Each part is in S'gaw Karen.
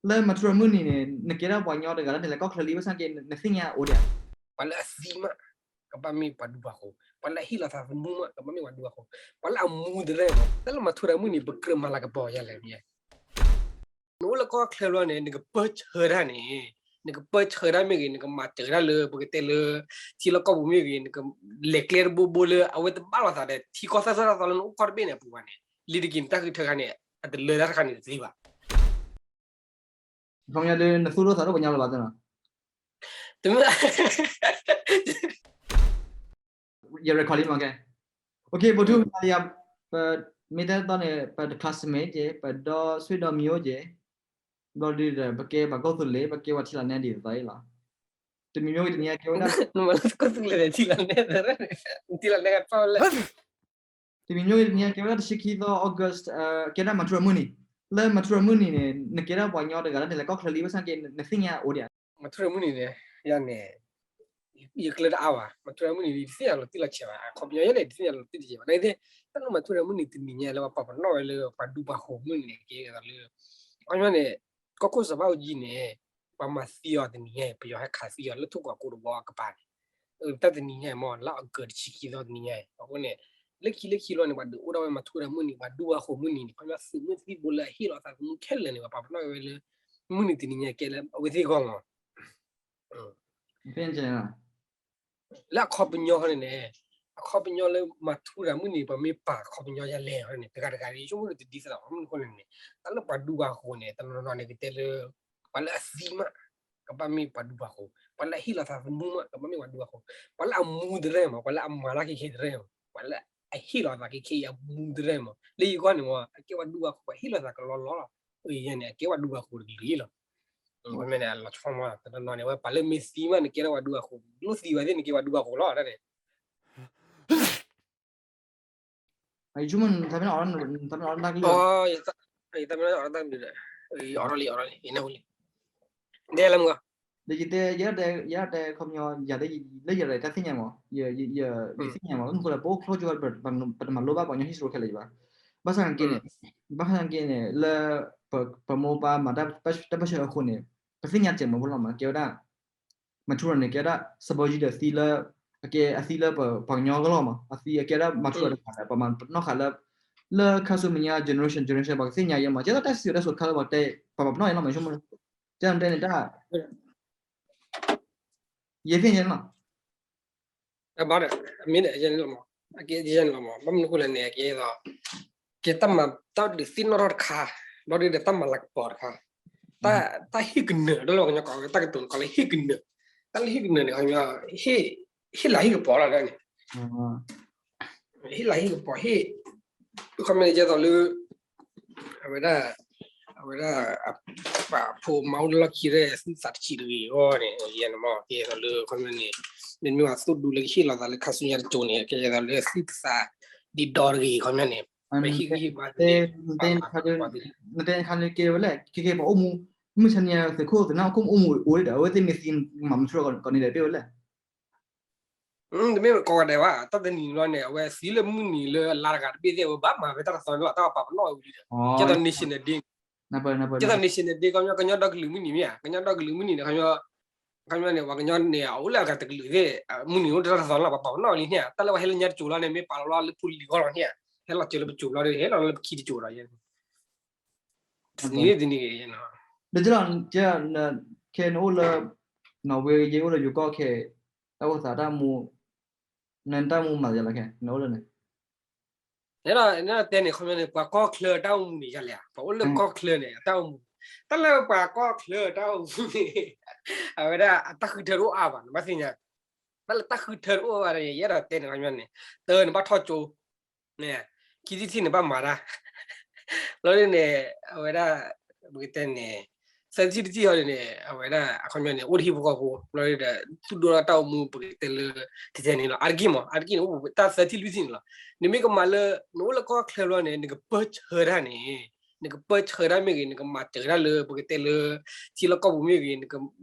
လၢမၤထူရၤမုၢ်နံၤန့ၣ် နကဲဒၣ်ပှၤကညီတဂၤလၢနလဲၤကီၢ်ချၢလံ ဘၣ်ဆၣ်က့ နသ့ၣ်ညါအိၣ်ဒံးဧါ. ပှၤလၢအသံမး ကဘၣ်မ့ၢ်ပှၤဒူပှၤဃိၤ, ပှၤလၢအဟ့ၣ်လီၤသးသမူမး ကဘၣ်မ့ၢ်ပှၤဒူပှၤဃိၤ, ပှၤလၢအမူတရဲၣ်မး တၢ်လၢမၤထူရၤမုၢ်နံၤ ပကြၢးမၤလၤကပီၤယၤလဲၣ်မ့ၢ် နအိၣ်လၢကီၢ်ချၢလီၤန့ၣ် နကပၢဆှၢတၢ်န့ၣ်, နကပၢဆှၢတၢ်မ့ၢ်ဂ့ၤ နကမၤစၢၤတၢ်လၢပကတဲလၢ ထံလီၢ်ကီၢ်ပူၤမ့ၢ်ဂ့ၤ နကလဲၤကျဲတဘိဘိလၢအဝဲတဘၣ်လိာ်သးဒီး ထံကီၢ်သၣ်စၢ်တၢ်သီလၢနအိၣ်ကီၢ်တဘ့ၣ်န့ၣ်အပူၤဘၣ်န့ၣ် လံတက့ၤနတၢ်ဃုထၢခါန့ၣ် အတလၢတၢ်တခါန့ၣ်တသ့ဘၣ်. ခီပညီဒ်နသူၣ်ဒိၣ်သးဒိၣ်ပှၤကညီလၢၤဘၣ်သ့ၣ်နီၤ တမ့ၢ် ယ record လံမးကဲ. Okay ပထူမလယၤ ပမ့ၢ်တဲတီန့ၣ် ပတ classmate က့ ပဒီဆွေဒီမံၤအိၣ်က့, ဘျီဒုဒီး ပကဲပှၤကီၢ်သူလ့ၤ ပကဲပှၤထံလီၤနဲဒ်သိးအံၤလီၤ. တမံၤမ့ၢ်ဂ့ၤတနံၤညါကဲဝဲဒၣ် နမၤလၢကီၢ်သူလ့ၤန့ၣ် ထံလီၤနဲ, ထံလီၤနဲကဖၣ်လဲၣ် တမံၤမ့ၢ်ဂ့ၤတနံၤညါကဲဝဲဒၣ်တဆံခံသီ August ကဲဒၣ်မၤထူရၤမုၢ်နံၤ, လၢမၤထူရၤမုၢ်နံၤန့ၣ် နကဲဒၣ်ပှၤကညီတဂၤလၢနလဲၤကီၢ်ချၢလံ ဘၣ်ဆၣ်က့ နသ့ၣ်ညါအိၣ်ဒံးဧါ. မၤထူရၤမုၢ်နံၤန့ၣ် ယၤန့ၣ် ယကျၢၤတအါဘၣ်, မၤထူရၤမုၢ်နံၤ ယတသ့ၣ်ညါလီၤတံၢ်လီၤဆဲးဘၣ်, အခီပညီယဲန့ၣ် တသ့ၣ်ညါလီၤတံၢ်လီၤဆဲးဘၣ်, နာ်က့ တၢ်လၢမၤထူရၤမုၢ်နံၤတနံၤညါလၢပှၤပာ်ပနီၣ်ဝဲလၢပှၤဒူပှၤဃိၤမုၢ်နံၤန့ၣ် ကဲသိးလၢ အခီပညီန့ၣ် ကီၢ်ခိၣ်စီၤဘၣ်အူကၠံန့ၣ် ပှၤမၤသံအီၤတနံၤညါအံၤ ပယီၤဟဲခးသံအီၤလၢထိၣ်ကီးကိးတဘီအကပၤန့ၣ်, တၢ်တနံၤညါအံၤမ့ၢ် လါအီကူးတဆံခံသီတနံၤညါအံၤ, အဃိန့ၣ် လၢခံလၢခံလီၤန့ၣ် ပှၤဒုးအိၣ်ဒၣ်ဝဲမၤထူရၤမုၢ်နံၤ ပှၤဒူပှၤဃိၤမုၢ်နံၤန့ၣ် ခီပညီသုးမုၢ်သံၣ်ဘိလၢအဟ့ၣ်လီၤသးသမူခဲလၢာ်န့ၣ် ပှၤပာ်ပနီၣ်ဝဲလၢ မုၢ်နံၤတနံၤညါကဲလၢအဝဲသ့ၣ်အဂီၢ်မး လၢအခီပညီန့ၣ်န့ၣ်, အခီပညီလၢမၤထူရၤမုၢ်နံၤ ပှၤမ့ၢ်ပာ်အခီပညီယၤလဲၣ်န့ၣ် တဂၤတဂၤန့ၣ် ဆိကမိၣ်တဒ်သိးဘၣ်, မနုၤအဃိလဲၣ်န့ၣ် တၢ်လၢပှၤဒူပှၤဃိၤန့ၣ် တနီၤနီၤန့ၣ် ကတဲလၢ ပှၤလၢအသံမး ကဘၣ်မ့ၢ်ပှၤဒူပှၤဃိၤ, ပှၤလၢအဟ့ၣ်လီၤသးသမူမး ကဘၣ်မ့ၢ်ပှၤဒူပှၤဃိၤ, ပှၤလၢအမူတရဲၣ်မး ပှၤလၢအမၤတၢ်ခဲခဲတရဲၣ်မး ပှၤလၢအဟ့ၣ်လီၤသးခဲခဲအံၤအမူတရဲၣ်မး လၢယဂီၢ်န့ၣ်မး အကဲပှၤဒူပှၤဃိၤ ပှၤဟ့ၣ်လီၤသးကလီလီလီၤ, အယဲန့ၣ် အကဲပှၤဒူပှၤဃိၤတကလုာ်လီၤ. မ့ၢ်န့ၣ် အလီၤဆီမး တနီၤနီၤန့ၣ် ဝဲပှၤလၢမ့ၢ်သံမး နကဲထီၣ်ပှၤဒူပှၤဃိၤ, လိၣ်သံဝဲသ့ၣ် နကဲပှၤဒူပှၤဃိၤလီၤ တၢ်န့ၣ် ယဆိကမိၣ် နသးမ့ၢ်အီၣ်တၢ်ကလုၢ်, ယသးမ့ၢ်အီၣ်တၢ်ကလုၢ်, အီၣ်လံ အီၣ်လံ ယနၢ်ဟူလံ, တဲလၢမုၢ်, ဒီးယတဲ ယဲဒၣ်တဲ ယဲဒၣ်တဲခီပညီ ယၤဒၣ် လၢယၤဒၣ်တၢ်သ့ၣ်ညါမး, ယသ့ၣ်ညါမး မနုၤအဃိလဲၣ် ပအိၣ်ချိကီ ပတမၤလိဘၣ်ပှၤကညီ history ခဲလၢာ်ဘၣ်, ဘၣ်ဆၣ်က့န့ၣ်, ဘၣ်ဆၣ်က့န့ၣ် လၢ ပမိၢ်ပၢ်မၤတၢ်ပၢဆှၢအဃိန့ၣ် ပသ့ၣ်ညါစဲးမးဖိလီၤမး ကဲဝဲဒၣ် မၤထူရၤန့ၣ် ကဲဝဲဒၣ် subordinate ဒီးသံလၢ အကဲအသံလၢပှၤကညီအဂီၢ်လီၤမး, အသံအကဲဒၣ်မၤထူရၤတဂၤဒီး ပမၤပနီၣ်ဃာ်လၢ လၢခါဆူမဲာ်ညါ generation generation ပှၤကသ့ၣ်ညါယဲမး, ကဲသိးတၢ်စံးဝဲဒၣ်ဆိခါလၢပှၤတဲ ပမၤပနီၣ်ယဲလီၤမး ဆိကမိၣ်, ကဲတဲန့ၣ်တၢ် ယဲသ့ၣ်ညါလီၤ, မ့ၢ်န့ၣ် ယဲန့ၣ်လီၤမး, အကဲယဲန့ၣ်လီၤမး ဘၣ်မနုၤအဃိလဲၣ်န့ၣ် ကဲသိး ကဲတၢ်မၤတၢ်ဒုးသ့ၣ်နီၣ်ထီၣ်တခါ, ဘျီဒုဒီးတၢ်မၤလၤကပီၤတခါ, တၢ်ဟ့ၣ်ကနၢၤ တၢ်လၢပှၤကညီကိးဝဲတၢ်ကတိၤန့ၣ် ကိးလၢဟ့ၣ်ကနၢၤ, တၢ်လၢဟ့ၣ်ကနၢၤန့ၣ် ခီပညီ ဟ့ၣ်လၤဟ့ၣ်ကပီၤလီၤန့ၣ်, ဟ့ၣ်လၤဟ့ၣ်ကပီၤ ဟ့ၣ် ခီပညီန့ၣ် ကဲသိးလၢ အဝဲဒၣ် အဝဲဒၣ် ပှၤဖိမါအိၣ်လၢလီၢ်ခံရဲၣ် သူၣ်သးတဆံးတဂ့ၤအဂီၢ်န့ၣ် ယဲန့ၣ်မး ကဲသိးလၢခီပညီန့ၣ် မ့မ့ၢ်ပှၤသိၣ်ဒူလၢကဟ့ၣ်လီၤသးလၢခါဆူညါတကၠိၤန့ၣ် ကဲသိးလၢသူၣ်ကသးဒံးဒီတဂ့ၤ ခီပညီန့ၣ် ပဟ့ၣ်ဂံၢ်ဟ့ၣ်ဘါသ့ နတဲနခါန့ၣ်ကဲဝဲလဲၣ် ခဲကဲ ပှၤအိၣ်မူ မုၢ်ဆါနံၤ သုးခိၣ်သုးနၢ်အိၣ်ခိၣ်အိၣ်မူအိၣ်ဒီး အဝဲသ့ၣ်မ့ၢ်သံမၤမထူရၤကိးနံၤဒဲး ပ့ၢ်ဝဲလဲၣ် တမ့ၢ်ကိးဂၤဒဲးဘၣ် တၢ်တနံၤလီၤန့ၣ် အဝဲသံလၢမုၢ်နံၤလၢအလါတဂၤတဘ့ၣ်သ့ၣ် အဝဲဘၣ်မၤဝဲတၢ်တသီန့ၣ်လီၤ တၢ်ပာ်ပနီၣ်ဝံၤဒီး ကဲသိး national day ကဲသိး national day ခီပညီ ကညီဒီကလုာ်မုၢ်နံၤမ့ၢ်ဧါ ကညီဒီကလုာ်မုၢ်နံၤန့ၣ် ခီပညီန့ၣ် ပှၤကညီန့ၣ် အအိၣ်လၢအဂၤတကလုာ်သ့ၣ် မုၢ်နံၤအိၣ်တၢ်တသီန့ၣ်လီၤ ပှၤပာ်ပနီၣ်ဝံၤလံန့ၣ်ဧါ တၢ်လၢပှၤဟဲလၢညါတကၠိၤလီၤန့ၣ် မ့ၢ်ပာ်လီၤလီၤလၢဖိလံၤဂီၢ်လီၤန့ၣ်ဧါ ဟဲလီၤစၢၤလၢပကၠိၤလီၤဒီး ဟဲလီၤလၢပခံတကၠိၤဒီး တနံၤန့ၣ်တနံၤဂ့ၤ ဒီးကဲလီၤ ခဲနအိၣ်လၢ နီၣ်ဝ့ ယအိၣ်လၢယိၤကီၢ်ခဲ တၢ်အိၣ်သးတၢ်မူ နတၢ်မူမၤယလီၤခဲ နအိၣ်လၢန့ၣ် နဒီးတဲန့ၣ် ခီပညီန့ၣ် ပှၤကီၢ်ချၢတၢ်အိၣ်မူန့ၣ် ယလဲၣ် ပှၤအိၣ်လၢကီၢ်ချၢန့ၣ် အတၢ်အိၣ်မူ တၢ်လၢပှၤကီၢ်ချၢတၢ်အိၣ်မူန့ၣ် အဝဲဒၣ်အတၢ်ဃုထၢတအိၣ်အါဘၣ် နဘၣ်သ့ၣ်ညါ တၢ်လၢတၢ်ဃုထၢတအိၣ်ဘၣ်ဒီး ယအဲၣ်ဒိးတဲန့ၣ် ခီပညီန့ၣ် တၢ်နဘၣ်ထီၣ်ကၠိ န့ၣ် ခံထံၣ်ထံၣ်န့ၣ်ဘၣ်မၤတၢ် လီၤဒ်န့ၣ် အဝဲဒၣ် ပကတဲန့ၣ် သၢထံၣ်တထံၣ်ဟီဒ်န့ၣ် အဝဲဒၣ် အခီပညီန့ၣ် အိၣ်တဟံၣ်ဖိဃီဖိ လီၤဒ်ဒီး သူၣ်ဒိၣ်ထီၣ်တၢ်အိၣ်မူ ပကတဲလၢ တတဲန့ၣ်လီၤ အါတက့ၢ်မး အါတက့ၢ်န့ၣ် အိၣ်တၢ်သၢထံၣ်လွံၢ်ထံၣ်န့ၣ်လီၤ နမ့ၢ်ကမၤလၢ နအိၣ်လၢကီၢ်ချၢလီၤန့ၣ် နကပၢဆှၢတၢ်န့ၣ် နကပၢဆှၢတၢ်မ့ၢ်ဂ့ၤ နကမၤစၢၤတၢ်လၢ ပကတဲလၢ ထံလီၢ်ကီၢ်ပူၤမ့ၢ်ဂ့ၤ နက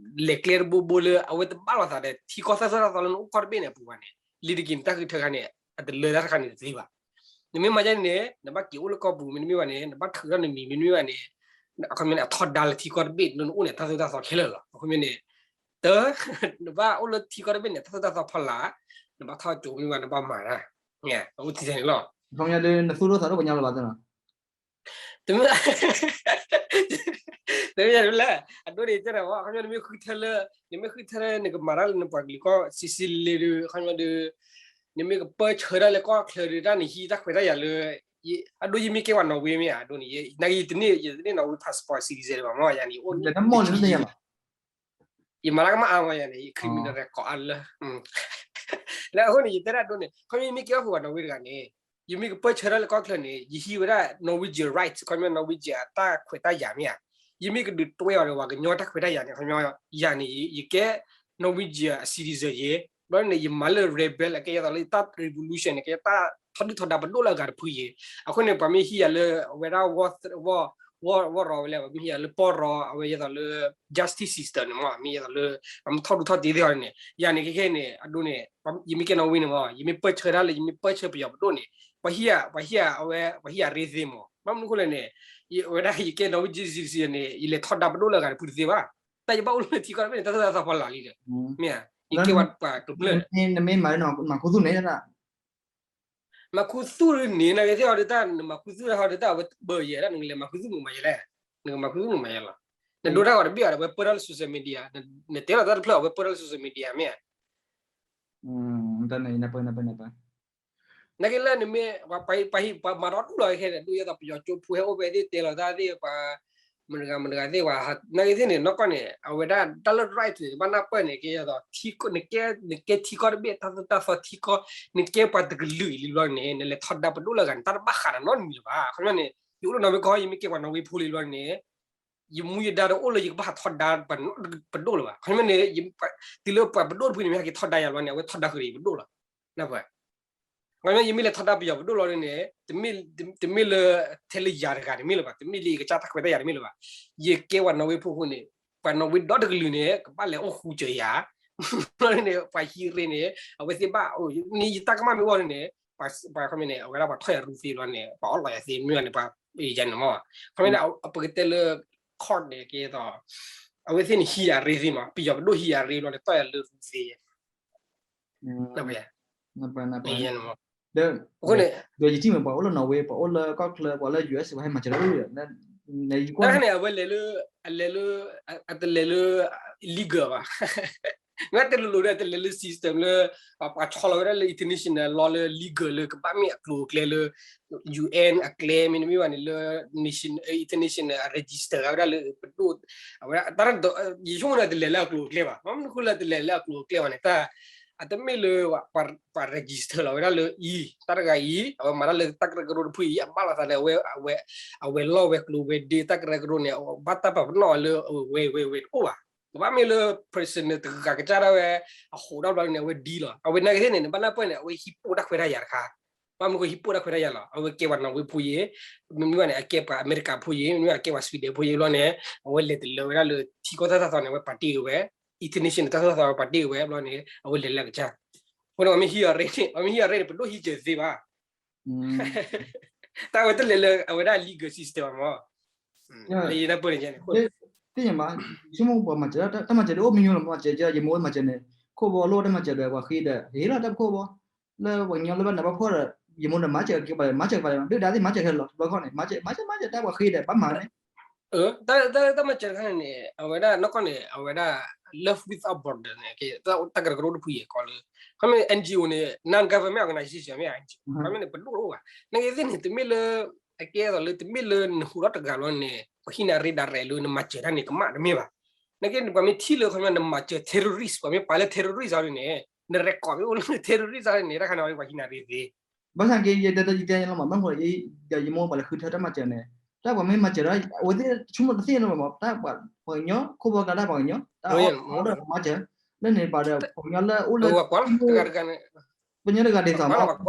လဲၤကျဲတဘိဘိလၢ အဝဲတဘၣ်လိာ်သးဒီး ထံကီၢ်သၣ်စၢ်တၢ်သီလၢနအိၣ်ကီၢ်တဘ့ၣ်န့ၣ်အပူၤဘၣ်န့ၣ် လံတက့ၤနတၢ်ဃုထၢခါန့ၣ် အတလၢတၢ်တခါန့ၣ်တသ့ဘၣ်. နမ့ၢ်မၤဒ်န့ၣ် နဘၣ်က့ၤအိၣ်လၢကီၢ်ပူၤ မ့တမ့ၢ်ဘၣ်န့ၣ် နဘၣ်ထုးထီၣ်နမံၤ မ့တမ့ၢ်ဘၣ်န့ၣ် အခီပညီန့ၣ် အထီဒါလၢထံကီၢ်တဘ့ၣ် နအိၣ်န့ၣ် တၢ်သိၣ်တၢ်သီခဲလၢာ်လီၤ. အခီပညီန့ၣ် တၢ် နဘၣ်အိၣ်လၢထံကီၢ်တဘ့ၣ်န့ၣ် တၢ်သိၣ်တၢ်သီဖီလာ်, နဘၣ်ထီၣ်ကၠိမ့ၢ်ဘၣ် နဘၣ်မၤတၢ်, အိၣ်ထံထဲန့ၣ်လီၤ. နသူၣ်ဒိၣ်သးဒိၣ်ပညါလၢၤဘၣ်သနီၤ တမ့ၢ် တမ့ၢ်လၢ အဒိန့ၣ်တဲဒီး အခီပညီ နမ့ၢ်ဃုထၢလၢ နမ့ၢ်ဃုထၢလၢ နကမၤတၢ်လၢနပှၤကလုာ်ကီၢ် စံးစံးလ့လ့ဒီး အခီပညီဒီး နမ့ၢ်ကပၢၢ်ဆၢတၢ်လၢကီၢ်ချၢဒီး တၢ်နဟံးတၢ်ခွဲးတၢ်ယာ်လၢ အဒိ ယမ့ၢ်ကဲပှၤနီၣ်ဝ့မ့ၢ်ဧါ အဒိန့ၣ် နာ်က့ ယတန့ၢ် ယတန့ၢ်နီၣ်ဝ့ passport citizen ဘၣ်မ့ၢ် ယၤန့ၣ် အိၣ် ယမၤလၢကမၣ်အါမ့ၢ်ယၤန့ၣ် ယ criminal record အါလၢ လၢအဃိန့ၣ် ယတဲဒၣ်ဒိန့ၣ် ခီပညီ ယမ့ၢ်ကဲအီၣ်ဃုာ်ပှၤနီၣ်ဝ့တဂၤန့ၣ် ယမ့ၢ်ကပၢၢ်ဆၢတၢ်လၢကီၢ်ချၢန့ၣ် ယဟံးဝဲဒၣ် Norwegian rights ခီပညီ Norwegian အတၢ်ခွဲးတၢ်ယာ်မ့ၢ်ဧါ. ယမ့ၢ်ကဒုးတွဲအီၤဒီးပှၤကညီတၢ်ခွဲးတၢ်ယာ်န့ၣ် ခီပညီ ယၤန့ၣ် ယကဲ Norwegian အ citizen ယဲ, ဘျီန့ၣ် ယမၤလၢ rebel အကဲယဲသိးလၢတၢ် revolution န့ၣ် ကဲတၢ်ထီဒုၣ်ထီဒါပဒိၣ်လၢအဂၤတဖုယဲ. အဃိန့ၣ် ပှၤမ့ၢ်ဟံးယၤလၢ အဝဲဒၣ် ဝီၢ်ရီဝဲလဲၣ် ပှၤမ့ၢ်ဟံးယၤလၢပီၢ်ရီ အဝဲယဲသိးလၢ justice system န့ၣ်မ့ၢ် မ့ၢ်ယဲသိးလၢ ပှၤမ့ၢ်ထီၣ်ဒုးထီၣ်တ့ၢ်သ့ၣ်အီၤန့ၣ် ယၤန့ၣ် ခဲခဲန့ၣ် အဒိန့ၣ် ယမ့ၢ်ကဲနီၣ်ဝ့န့ၣ်မ့ၢ် ယမ့ၢ်ပၢၢ်ဆၢတၢ်လၢ ယမ့ၢ်ပၢၢ်ဆၢပယီၤပဒိၣ်န့ၣ် ပှၤဟံးယၤ ပှၤဟံးယၤအဝဲ ပှၤဟံးယၤရ့သ့မ့ၢ် ဘၣ်မနုၤအဃိလဲၣ်န့ၣ် အဝဲဒၣ်ယကဲနီၣ်ဝ့ citizen န့ၣ် ယလဲၤထီဒါပဒိၣ်လၢအဂၤတဖုတသ့ဘၣ်. တၢ်ယဘၣ်အိၣ်လၢထံကီၢ်တဘ့ၣ်န့ၣ် တၢ်သိၣ်တၢ်သီဖီလာ်လံဒီး မ့ၢ်ဧါ ယကဲဝဲပှၤကမျၢၢ် နမ့ၢ်မၤ မၤခူသူၣ်န့ၣ် မၤခူသူၣ်န့ၣ် နာ်က့သ့ၣ်ဟီဒုးတၢ် နမၤခူသူၣ်ဟီဒုးတၢ် အဝဲဘၢယဲဒၣ် နကလဲၤမၤခူသူၣ်မ့ၢ်မၤယဲလဲၣ်, နကမၤခူသူၣ်မ့ၢ်မၤယဲလီၤ. နဒိတၢ်ဂီၤတဘ့ၣ်အီၤဒီး အဝဲပၢၢ်ထီၣ်လၢ social media နတဲလီၤတၢ်တဖျၢၣ် အဝဲပၢၢ်ထီၣ်လၢ social media မ့ၢ်ဧါ နာ်က့လၢနမ့ၢ် ပှၤဟံးပှၤမၤထီၣ်ဒူၣ်လီၤခဲန့ၣ် ဒိၣ်ယဲသိးပယီၤကၠိဖိဟဲအိၣ်ဖဲသ့ၣ်တဲလီၤတၢ်သ့ၣ်ပှၤ မတၤတဂၤမတၤတဂၤသ့ၣ်ပှၤ နာ်က့သ့ၣ်န့ၣ် နီၢ်ကီၢ်န့ၣ် အဝဲဒၣ်တၢ်လၢ right န့ၣ် ဘၣ်နၢ်ပၢၢ်န့ၣ် ကဲသိး နကဲထံကီၢ်တဘ့ၣ် တၢ်သိၣ်တၢ်သီထံကီၢ် နကဲပှၤတကလုာ်အံၤလံဘျီန့ၣ် နလဲၤထီဒါပဒိၣ်လၢအဂၤန့ၣ် တၢ်တဘၣ်ဃးဒီးနီတမံၤလၢၤဘၣ်. ခီပညီန့ၣ် ယအိၣ်လၢနီၣ်ဝ့ကီၢ် ယမ့ၢ်ကဲပှၤနီၣ်ဝ့ဖိလံဘျီန့ၣ် ယမူယဒါတအိၣ်လၢယကဘၣ်ဟးထီဒါပဒိၣ်လၢၤဘၣ်. ခီပညီန့ၣ် တုၤလၢပှၤပဒိၣ်တဖုန့ၣ် မ့ၢ်ဟဲက့ၤထီဒါယၤဘျီန့ၣ် အဝဲထီဒါဃုာ်ဒီးယပဒိၣ်လီၤ. နၢ်ပၢၢ် ခီပညီယမ့ၢ်လဲၤထီဒါပယီၤပဒိၣ်လီၤန့ၣ် တမ့ၢ်လၢထဲလၢယၤတဂၤတမ့ၢ်လၢၤဘၣ်, တမ့ၢ်လၢယကစၢ်တၢ်ခွဲးတၢ်ယာ်တမ့ၢ်လၢၤဘၣ်. ယကဲပှၤနီၣ်ဝ့ဖိအဃိန့ၣ် ပှၤနီၣ်ဝ့ဒီတကလုာ်န့ၣ် ကဘၣ်လဲၤအိၣ်ဃူစၢၤယၤ န့ၣ် ပှၤဟံးရ့န့ၣ် အဝဲသ့ၣ်ဘၣ် န့ၣ်ယတၢ်ကမၣ်မ့ၢ်အိၣ်န့ၣ် ပှၤခီပညီန့ၣ် အဝဲဒၣ်ပှၤထီၣ်ယၤရူသ့ဘျီန့ၣ် ပှၤအီၣ်လီၤယၤသ့မ့ၢ်န့ၣ် ပှၤယၤန့ၣ်မ့ၢ် ခီပညီန့ၣ် ပကတဲလၢ court န့ၣ် ကဲသိး အဝဲသ့ၣ်န့ၣ်ဟံးယၤရ့သ့မ့ၢ် ပယီၤပဒိၣ်ဟံးယၤရ့ဘျီန့ၣ် တီၢ်ယၤလၢရူသ့ အဃိန့ၣ် ဒီးယထံၣ်မ့ၢ်ပှၤအိၣ်လၢနီၣ်ဝ့ ပှၤအိၣ်လၢကီၢ်ချၢ ပှၤလၢ ယူၢ်အ့း ပှၤဟဲမၤစၢၤလၢ တၢ်န့ၣ် အဝဲလဲၤလၢ အလဲၤလၢ အတလဲၤလၢ legal ဘၣ် မ့ၢ်တဲလိၤလိၤဒီး တလဲၤလၢ system လၢ ပှၤဆီလီၤဝဲဒၣ်လၢ international law လၢ legal လၢကဘၣ်မ့ၢ်အကျိၤအကျဲလၢ ယူၢ်အ့ၣ် အကျဲ မ့တမ့ၢ်ဘၣ်န့ၣ်လၢ international register ဝဲဒၣ်လၢပဒိၣ် အဝဲဒၣ် ယဆိကမိၣ်ဒီးတလဲၤလၢအကျိၤအကျဲဘၣ် မ့မနုၤဃိလၢတလဲၤလၢအကျိၤအကျဲဘၣ်န့ၣ် တၢ် အတမ့ၢ်လၢ ပှၤ register လီၤဝဲဒၣ်လၢအံၤ တၢ်တဂၤအံၤ အဝဲမၤတၢ်လၢတၢ်ကရၢကရိတဖုအံၤ အဘၣ်လိာ်သးလၢ အဝဲလီၢ်ဝဲကျိၤဝဲဒ့ တၢ်ကရၢကရိန့ၣ် ဘၣ်တၢ်ပာ်ပနီၣ်အီၤလၢအဝဲဝဲဝဲတအိၣ်ဘၣ်. ကဘၣ်မ့ၢ်လၢ person တဂၤကစၢ်ဒၣ်ဝဲ အဟိးဒၣ်ဘျီန့ၣ် အဝဲဒ်လီၤ. အဝဲနာ်က့သ့ၣ်န့ၣ် နဘၣ်နၢ်ပၢၢ်န့ၣ် အဝဲဟံးပိၢ်တၢ်ခွဲးတၢ်ယာ်တခါ ဘၣ်မနုၤဃိဟံးပိၢ်တၢ်ခွဲးတၢ်ယာ်လီၤ. အဝဲကဲပှၤနီၣ်ဝ့ဖိယဲ မ့မ့ၢ်ဘၣ်န့ၣ် အကဲပှၤအမဲရကၤဖိယဲ မ့မ့ၢ်ဘၣ်ကဲပှၤ Sweden ဖိယဲဘျီန့ၣ် အဝဲလဲၤတလၢဝဲဒၣ်လၢထံကီၢ်တၢ်သိၣ်တၢ်သီန့ၣ် အဝဲပာ်တ့ၢ်ဝဲ international တၢ်သိၣ်တၢ်သီဝဲပာ်တ့ၢ်ဝဲဘျီန့ၣ် အဝဲလဲၤလၢကစၢ် အဃိန့ၣ် ပှၤမ့ၢ်ဟံးအီၤရ့န့ၣ် ပှၤမ့ၢ်ဟံးအီၤရ့န့ၣ် ပဒိၣ်ဟံးစၢၤသ့ဘၣ် တၢ်ဝဲတလဲၤလၢအဝဲဒၣ် legal system ဘၣ်မး လၢယနၢ်ပၢၢ်န့ၣ် သ့ၣ်ညါဘၣ် ဆိကမိၣ်ပှၤမၤစၢၤ တၢ်မၤစၢၤဒ်အိၣ်မံၤညိလီၤ မၤစၢၤ ယမိၢ်မၤစၢၤန့ၣ် ခိၣ်ဘီလိၣ်တၢ်မၤစၢၤဒီးပှၤဃ့ဒီး ဟ့ၣ်လီၤတၢ်ပခိၣ်ဘီ လၢပှၤကညီလၢဘၣ်နးဘၣ်ဖှီၣ်ဒီး ယမိၢ်ဒီးမၤစၢၤက့ၤပှၤ မၤစၢၤက့ၤပှၤ ဒုၣ်ဒါသ့ၣ်မၤစၢၤခဲလၢာ်လီၤ တဘျီခီန့ၣ် မၤစၢၤ မၤစၢၤ မၤစၢၤ တၢ်ပှၤဃ့ဒီး ဘၣ်မၤန့ၣ် တၢ်မၤစၢၤတခါန့ၣ်န့ၣ် အဝဲဒၣ်နီၢ်ကီၢ်န့ၣ် အဝဲဒၣ် Love Without Border န့ၣ် တၢ်ကရၢကရိတဖုအံၤကိးလၢ ခီမ့ၢ် NGO န့ၣ် non-government organization မ့ၢ် NGO ခီမ့ၢ်န့ၣ် ပဒိၣ်တအိၣ်ဘၣ် နာ်က့သ့ၣ်န့ၣ် တမ့ၢ်လၢ အကဲသိးလၢ တမ့ၢ်လၢနဟူးထီၣ်တဂၤလီၤန့ၣ် ပှၤဟံးနၤရ့ဒၣ်ရဲၣ်လၢနမၤစၢၤတၢ်န့ၣ် ကမၣ်တမ့ၢ်ဘၣ်. နာ်က့န့ၣ် ပှၤမ့ၢ်ထံၣ်လၢခီမ့ၢ် နမၤစၢၤ terrorist ပှၤမ့ၢ်ပာ်လၢ terrorist အီၤန့ၣ် န record မ့ၢ်အိၣ်လၢ terrorist အီၤန့ၣ် တၢ်ခါန့ၣ် ပှၤဟံးနၤရ့သ့ ဘၣ်ဆၣ်က့ ယတဲတၢ်ယတဲလီၤမး ဘၣ်မနုၤဃိ ယမိၢ်ပှၤလဲၤဃုထၢတၢ်မၤစၢၤန့ၣ် တၢ်ပှၤမ့ၢ်မၤစၢၤဒီး အဝဲသ့ၣ်ဆိကမိၣ်တသ့လီၤမး တၢ်ပှၤကညီ ခိၣ်ဘီကျါတၢ်ပှၤကညီ တၢ်အီၣ်ဒီးမၤစၢၤ လၢန့ၣ်ပှၤဒီး ပှၤကညီလၢအိၣ်လၢ ပှၤကညီတဂၤဒ်သိး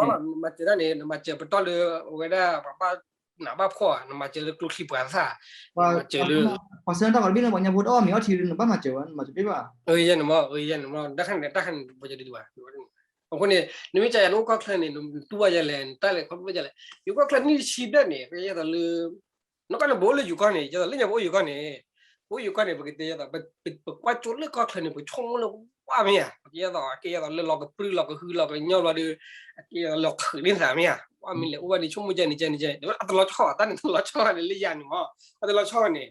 မး နမၤစၢၤတၢ်န့ၣ် နမၤစၢၤပတီၢ်လၢအဝဲဒၣ်ပှၤဘၣ်နးဘၣ်ဖှီၣ် နမၤစၢၤလၢကျိချံပှၤသၣ် နမၤစၢၤလၢ ပှၤဆၢတၢ်ဂီၤတဘ့ၣ်လၢပှၤကညီဖိတအီၣ်မ့ၤအီထံ နဘၣ်မၤစၢၤဝဲ နမၤစၢၤတဘၣ်ဘၣ် ယဲန့ၣ်မး ယဲန့ၣ်မး တၢ်ခါန့ၣ် တၢ်ခါန့ၣ် ပှၤကဒ်ဘၣ် အဃိန့ၣ် နမ့ၢ်ကယၤနအိၣ်ကီၢ်ချၢန့ၣ် နတူၢ်ဘၣ်ယဲလဲၣ် နတၢ်လဲၤခီဖျိယဲလဲၣ် ယကီၢ်ချၢနံၣ်တဆံဘျဲၣ်န့ၣ် ကယဲသိးလၢ နီၢ်ကီၢ်န့ၣ် ပအိၣ်လၢယိၤကီၢ်န့ၣ် ယသိးလၢညါပအိၣ်ယိၤကီၢ်န့ၣ်, ပအိၣ်ယိၤကီၢ်န့ၣ် ပကတဲယသိး ပကွၢ်ကၠိလၢကီၢ်ချၢန့ၣ် ပဆိကမိၣ်လၢဝါမ့ၢ်ဧါ, ပကဲယသိး ကဲယသိးလၢလီၤကပြုၢ်လီၤကဟုလီၤကညီဘျီဒီး အကဲယသိးလီၤခုးန့ၢ်သးမ့ၢ်ဧါ, ဝါမ့ၢ်လဲၤအိၣ်ဘၣ်န့ၣ် ဆိကမိၣ်ကဲန့ၣ်ကဲန့ၣ်ကဲန့ၣ် အတလီၤဆီဘၣ် တၢ်န့ၣ်တလီၤဆီဘၣ်န့ၣ်လၢယၤန့ၣ်မး, အတလီၤဆီဘၣ်န့ၣ်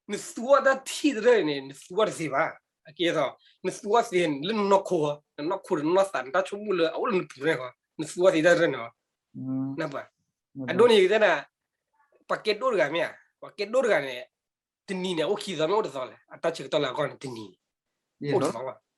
နသူဝဲတၢ်ထံၣ်တရၢၢ်န့ၣ် နသူဝဲတသ့ဘၣ်, အကဲသိး နသူဝဲသ့န့ၣ် လၢနနီၢ်ခိ, နနီၢ်ခိဒီးနနီၢ်သး နတၢ်ဆိကမိၣ်လၢအအိၣ်လၢနပူၤန့ၣ်ဃီ နသူဝဲသ့တၢ်တရၢၢ်န့ၣ်, အဒိန့ၣ်ယကတဲနၤ, ပှၤကဲဒိၣ်တဂၤမ့ၢ်ဧါ, ပှၤကဲဒိၣ်တဂၤန့ၣ် တနံၤန့ၣ် အိၣ်ခံသီမ့ၢ်အိၣ်တသီလဲၣ်, အတၢ်ဆၢကတီၢ်လၢအဂီၢ်န့ၣ် တနံၤန့ၣ် အိၣ်တသီ